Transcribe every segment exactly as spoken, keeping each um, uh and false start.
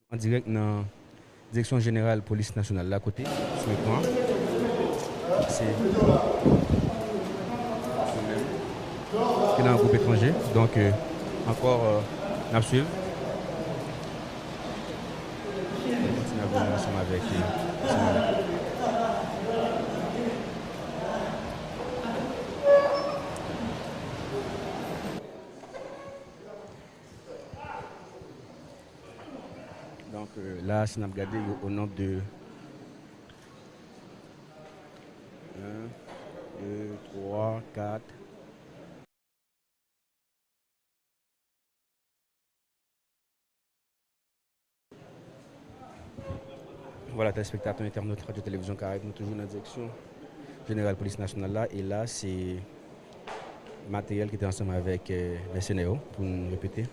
An dirèk nan Direksyon Jeneral Polis Nasyonal la, kote sou ekran an, se nou menm ki nan yon gwoup etranje. Donk, euh, ankò, euh, n ap swiv. N ap kontinye ap vini ansanm avèk, euh, ansanm avèk. Donk, euh, la, si n ap gade, yo o nonb de en, de, twa, kat. Vwala, telespektatè, entènot Radyo Televizyon Karayib, nou toujou nan Direksyon Jeneral Polis Nasyonal la, e la, se materyèl ki te ansanm avèk, euh, mèsenè yo, pou n repete.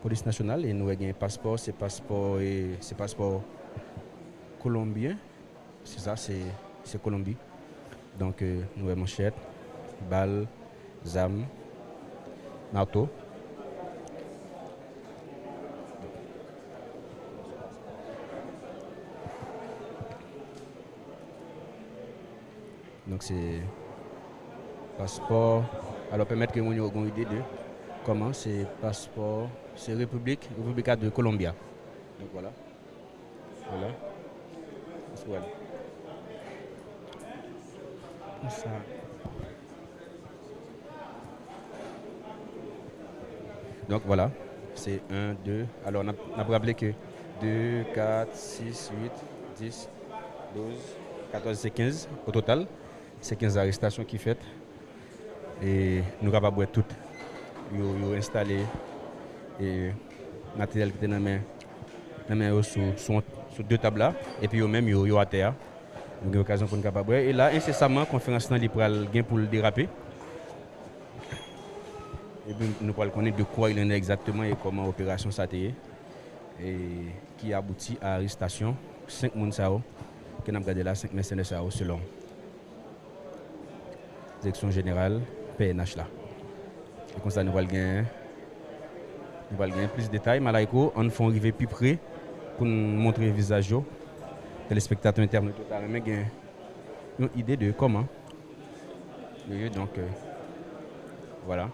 Polis Nasyonal, e nou wè gen paspò, se paspò, e se paspò kolonbyen, se sa, se, se Kolonbi. Donk, euh, nou wè manchèt, bal, zam, mato. Donk, se paspò. Alò, pèmèt ke moun yo gen yon ide de kòman se paspò, se Repiblik, República de Colombia. Donk, vwala. Vwala. Konsa. Donk, vwala. Se en, de. Alò, n ap, n ap raple ke de, kat, sis, uit, dis, douz, katòz, se kenz o total. Se kenz arestasyon ki fèt. E nou kapab wè tout. Yo, yo enstale, e, materyèl ki te nan men, nan men yo sou, sou, sou de tab la. Epi yo menm, yo, yo atè a. Nou gen okazyon pou n kapab wè. E la, ensesaman, konferans lan, li pral gen pou l derape. Epi nou pral konnen de quoi il en est exactement e kòman operasyon sa te ye. E ki abouti a arestasyon senk moun sa yo, ke n ap gade la, senk mèsenè sa yo, selon Direksyon Jeneral P N H la. E konsa, nou pral gen, nou pral gen plis detay. Malayko, ann fè w rive pi pre pou n montre vizaj yo. Telespektatè, entènot yo ta renmen gen yon ide de kòman yo ye, donk, euh, vwala.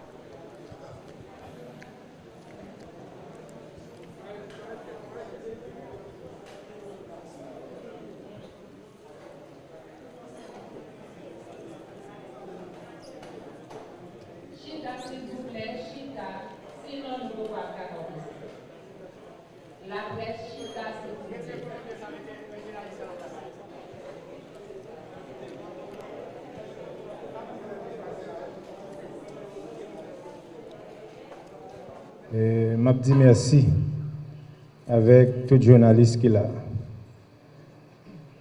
Chita, silvouplè, chita, sinon nou poko ap ka kòmanse. Laprès, chita, silvouplè. E, m ap di mèsi avèk tout jounalis ki la.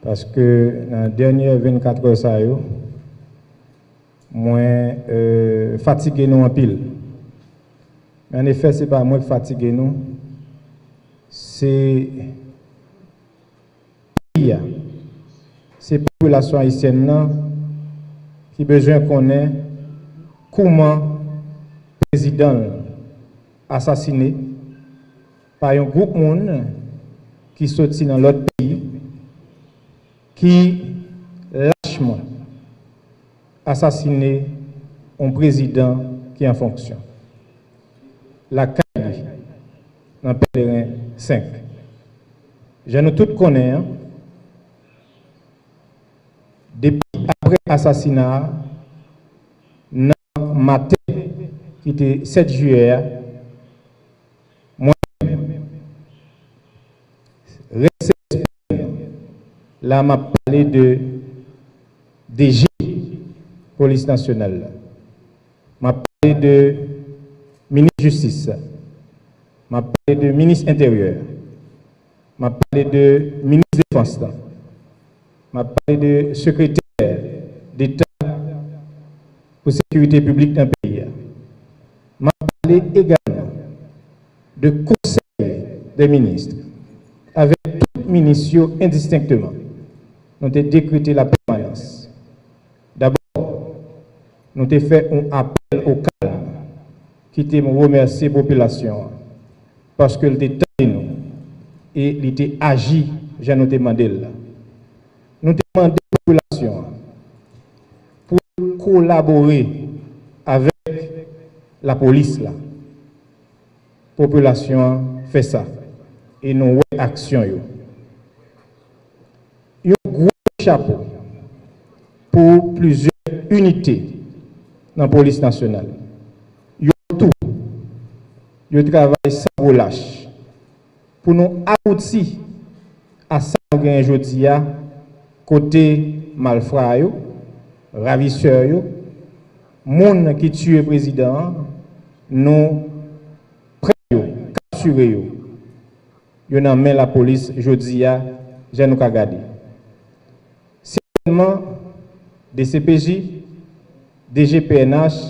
Paske nan dènye vennkat è sa yo, mwen, euh, fatige nou anpil. Men anefè, se pa mwen k fatige nou, se peyi a, se popilasyon ayisyèn nan ki bezwen konnen kouman prezidan l asasine pa yon gwoup moun ki soti nan lòt peyi, ki lachman asasine yon prezidan ki an fonksyon lakay li, nan Pèleren senk. Jan nou tout konnen an, depi apre asasina a, nan maten ki te sèt jiyè a, mwen menm, rèd sèvis mwen, la m ap pale de D G Polis Nasyonal la. M ap pale de minis jistis la. M ap pale de minis enteryè. M ap pale de minis defans la. M ap pale de sekretè deta pou sekirite piblik nan peyi a. M ap pale egalman de konsèy dè minis avèk tout minis yo endistenkteman. Nou te dekrete la pèmanans. Dabò, nou te fè yon apèl o kalm. Kite m remèsye popilasyon an paske l te tande nou. e li te aji jan nou te mande l la. Nou te mande popilasyon an pou l kolabore avèk lapolis la. Popilasyon an fè sa e nou wè aksyon yo. Yon gwo chapo pou plizyè inite nan polis nasyonal. Yo tou, yo travay san relach pou nou abouti a sa nou genyen jodi a, kote malfra yo, ravisè yo, moun ki tiye prezidan an, nou pran yo, kaptire yo. Yo nan men lapolis jodi a, jan nou ka gade. Sètènman, D C P J, D G P N H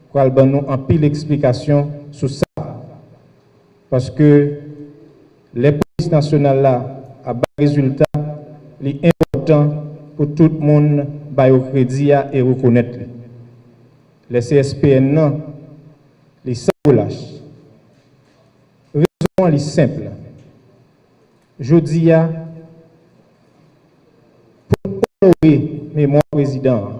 pral ban nou anpil eksplikasyon sou sa. Paske lè polis nasyonal la ap bay rezilta, li enpòtan pou tout moun ba yo kredi a e rekonèt li. Lè C S P N nan, li san relach. Rezon an li senp. Jodi a, pou nou onore memwa prezidan an,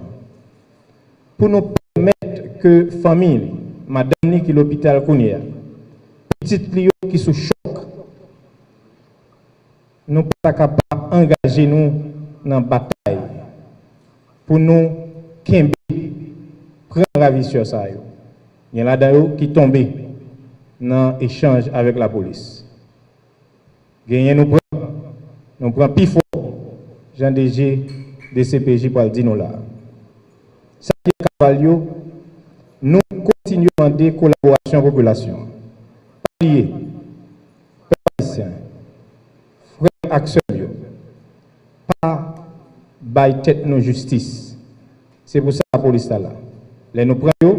pou nou pèmèt ke fanmi li, madanm li ki lopital kounye a, pitit li yo ki sou chòk, nou pa ta kapab angaje nou nan batay pou nou kenbe, pran ravisè sa yo. Gen ladan yo ki tonbe nan echanj avèk lapolis. Genyen nou pran, nou pran pi fò, jan D G D C P J pral di nou la. Sa ki kaval yo, nou kontinye mande kolaborasyon popilasyon an. Pa bliye, pèp ayisyen, frè m ak sè m yo, pa bay tèt nou jistis. Se pou sa lapolis la la. Lè nou pran yo,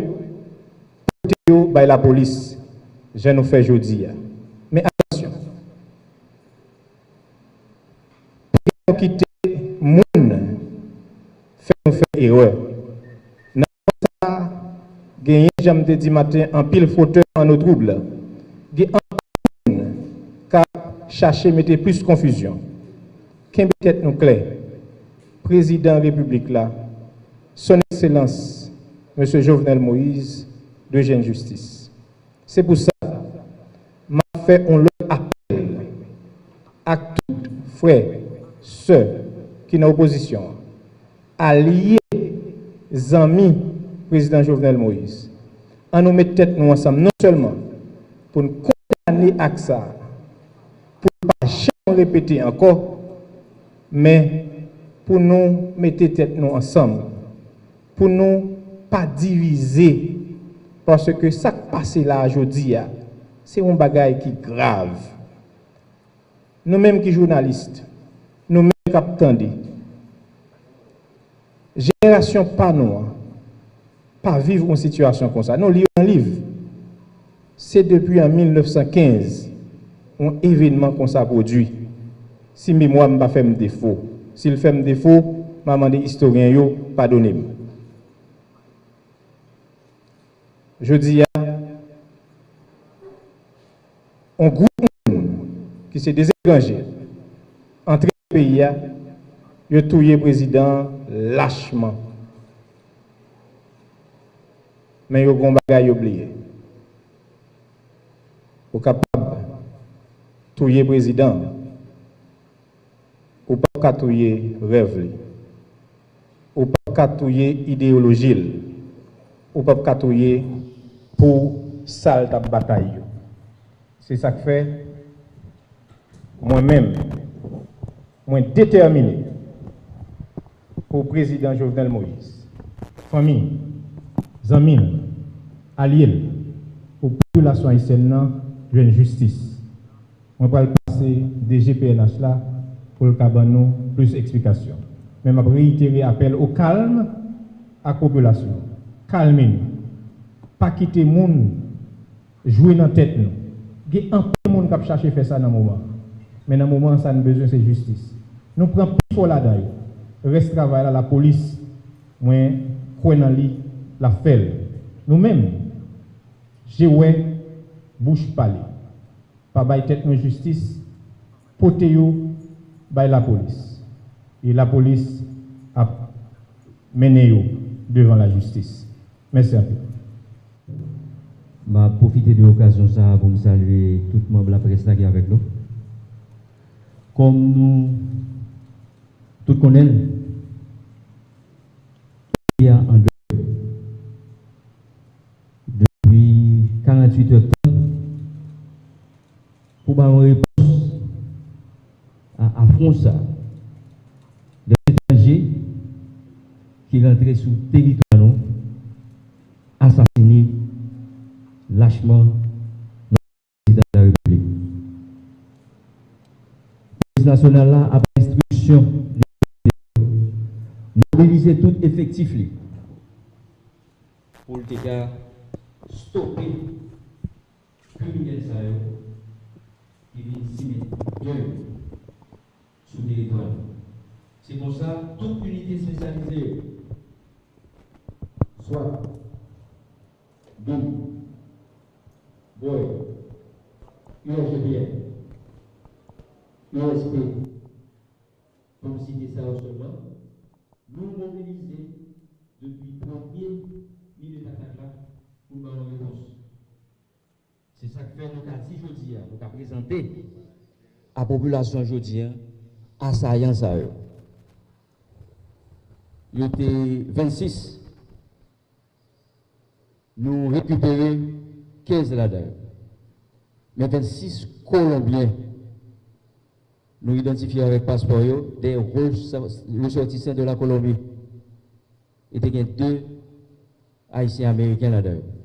pote yo bay lapolis, jan nou fè jodi a. Men atansyon, pa nou kite moun fè nou fè erè. Nan sa, genyen, jan m te di maten, anpil fotè an nou twoub. Gen anpil moun k ap chache mete plis konfizyon. Kenbe tèt nou klè. Prezidan Repiblik la, Son Ekselans Mesye Jovenel Moïse, dwe jwenn jistis. Se pou sa, m ap fè yon lòt apèl ak tout frè, sè ki nan opozisyon an, alye, zanmi Prezidan Jovenel Moïse. An nou met tèt nou ansanm non sèlman pou n kondane ak sa, pou l pa janm repete ankò, men pou nou mete tèt nou ansanm, pou nou pa divize, paske sa k pase la a jodi a, se yon bagay ki grav. Nou menm ki jounalis, nou menm k ap tande, jenerasyon pa nou an pa viv yon sitiyasyon konsa. Nou li yo nan liv. Se depi an mil nèf san kenz yon evènman konsa pwodui. Si memwa m pa fè m defo. Si l fè m defo, m a mande istoryen yo padone m. Jodi a, yon gwoup moun ki se dezetranje antre nan peyi a, yo touye prezidan an lachman. Men yo gen yon bagay yo bliye. Ou kapab touye prezidan an, ou p ap ka touye rèv li. Ou p ap ka touye ideyoloji l. Ou p ap ka touye pou sa l t ap batay yo. Se sa k fè, mwen menm, mwen detèmine pou prezidan Jovenel Moïse, fanmi l, zanmi l, alye l, pou popilasyon ayisyèn nan jwenn jistis. Mwen pral pase D G P N H la pou l ka ban nou plis eksplikasyon. Men m ap reyitere apèl o kalm ak popilasyon. Kalme nou. Pa kite moun jwe nan tèt nou. Gen anpil moun k ap chache fè sa nan moman an. Men nan moman an, sa n bezwen, se jistis. Nou pran pi fò ladan yo. Rès travay la, lapolis, mwen kwè nan li, l ap fè l. Nou menm, je wè, bouch pale. Pa bay tèt nou jistis, pote yo bay lapolis. E lapolis ap mennen yo devan lajistis. Mèsi anpil. M ap pwofite de okazyon sa a pou m salye tout manm laprès la ki avèk nou. Kòm nou tout konnen l, peyi a an dèy depi karanntuit èdtan pou ba yon repons a afwon sa a. Dè etranje ki rantre sou teritwa nou, asasine lachman Prezidan de la Repiblik. Polis nasyonal la, apre enstriksyon, mobilize tout efektif li pou l te ka stope kriminèl sa yo ki vin simen dèy sou teritwa nou. Se konsa, tout inite espesyalize yo, swat, bim, bòy, U S G P N, U S P, pou m site sa yo sèlman, nou mobilize depi premye minit atak la pou n ba yon repons. Se sa k fè nou ka di jodi a, nou ka prezante a popilasyon jodi a, asayan sa yo. Yo te vennsis, nou rekipere kenz ladan yo. Men vennsis Kolonbyen, nou idantifye avèk paspò yo, des ressortissants de la Colombie. E te gen de Ayisyen Ameriken ladan yo.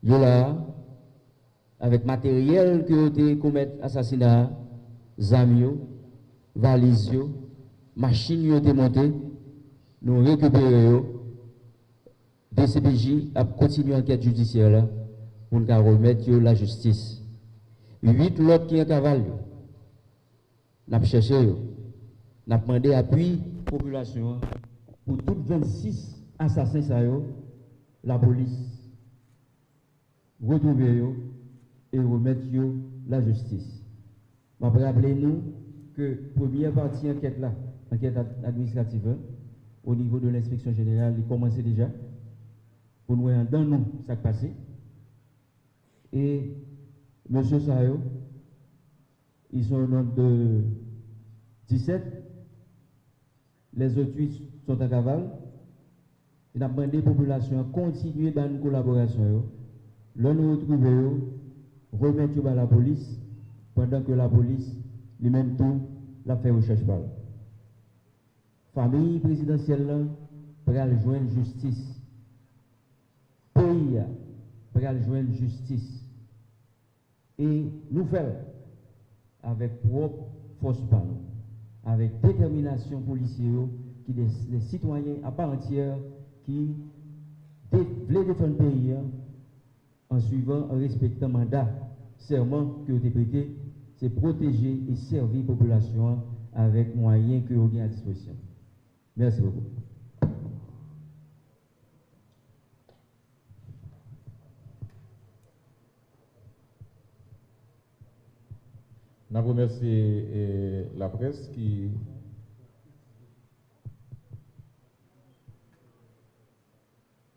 Yo la a, avèk materyèl ke yo te komèt asasina a, zam yo, valiz yo, machin yo te monte, nou rekipere yo. D C P J ap kontinye ankèt jidisyè la pou n ka remèt yo lajistis. Uit lòt ki an kaval yo, n ap chèche yo. N ap mande apui popilasyon an pou tout vennsis asasen sa yo, lapolis retwouve yo e remèt yo lajistis. M ap raple nou ke premyè pati ankèt la, ankèt ad-, administratif la, o nivo de lenspeksyon jeneral, li kòmanse deja, pou n wè anndan nou sa k pase. E mesye sa yo, ils sont au nombre de dix-sept. Les autres huit sont en cavale. E n ap mande popilasyon an kontinye ba nou kolaborasyon yo. Lè nou retwouve yo, remèt yo ba lapolis, pandan ke lapolis, li menm tou, l ap fè rechèch pa l. Fanmi prezidansyèl lan pral jwenn jistis. Peyi a pral jwenn jistis. E nou fè l avèk pwòp fòs pa nou, avèk detèminasyon polisye yo ki de, de sitwayen a pa antyè ki de, vle defann peyi a an swivan, an respektan manda, sèman ke yo te prete, se pwoteje e sèvi popilasyon an avèk mwayen ke yo gen a dispozisyon. Mèsi bokou. N ap remèsye, eh, laprès ki,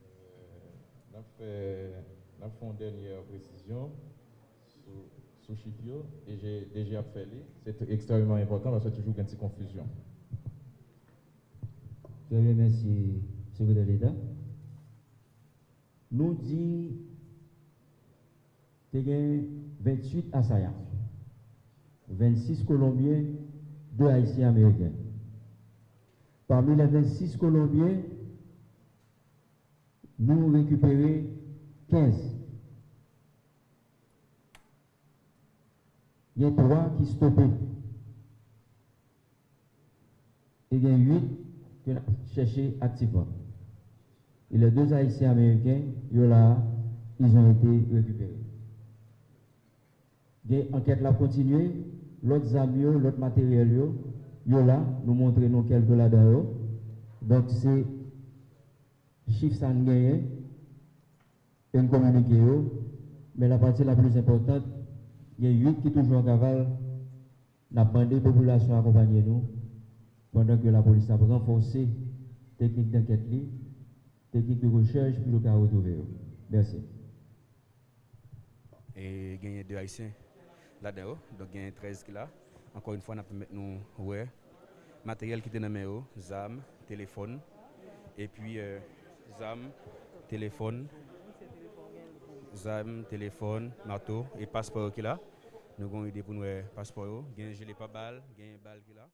eh, n ap fè, n ap fè yon dènyè presizyon sou, sou chif yo, e je, D G ap fè li. Se t-, ekstrèmeman enpòtan paske toujou gen ti konfizyon. Trè byen, mèsi, Sekretè Deta. Nou di te gen venntuit asayan, vennsis Kolonbyen, de Ayisyen Ameriken. Pami lè vennsis Kolonbyen, nou rekipere kenz. Gen twa ki stope. E gen uit ke n ap chèche aktivman. E les deux Haïtiens américains, yo la a, ils ont été récupérés. Gen ankèt la ap kontinye, lòt zam yo, lòt materyèl yo, yo la, nou montre nou kèlke ladan yo. Donk, se chif sa n genyen. E n kominike yo, men la partie la plus importante, gen uit ki toujou an kaval, N ap mande popilasyon akonpanye nou pandan ke lapolis ap ranfòse teknik dankèt li, teknik de rechèch pou yo ka retwouve yo. Mèsi. E genyen de Ayisyen ladan yo, donk genyen trèz ki la. Ankò yon fwa, n ap pèmèt nou wè materyèl ki te nan men yo, zam, telefòn, epi, euh, zam, telefòn, zam, telefòn, mato, e paspò yo ki la. Nou gen yon ide pou nou wè paspò yo, gen jile pa bal, gen bal ki la.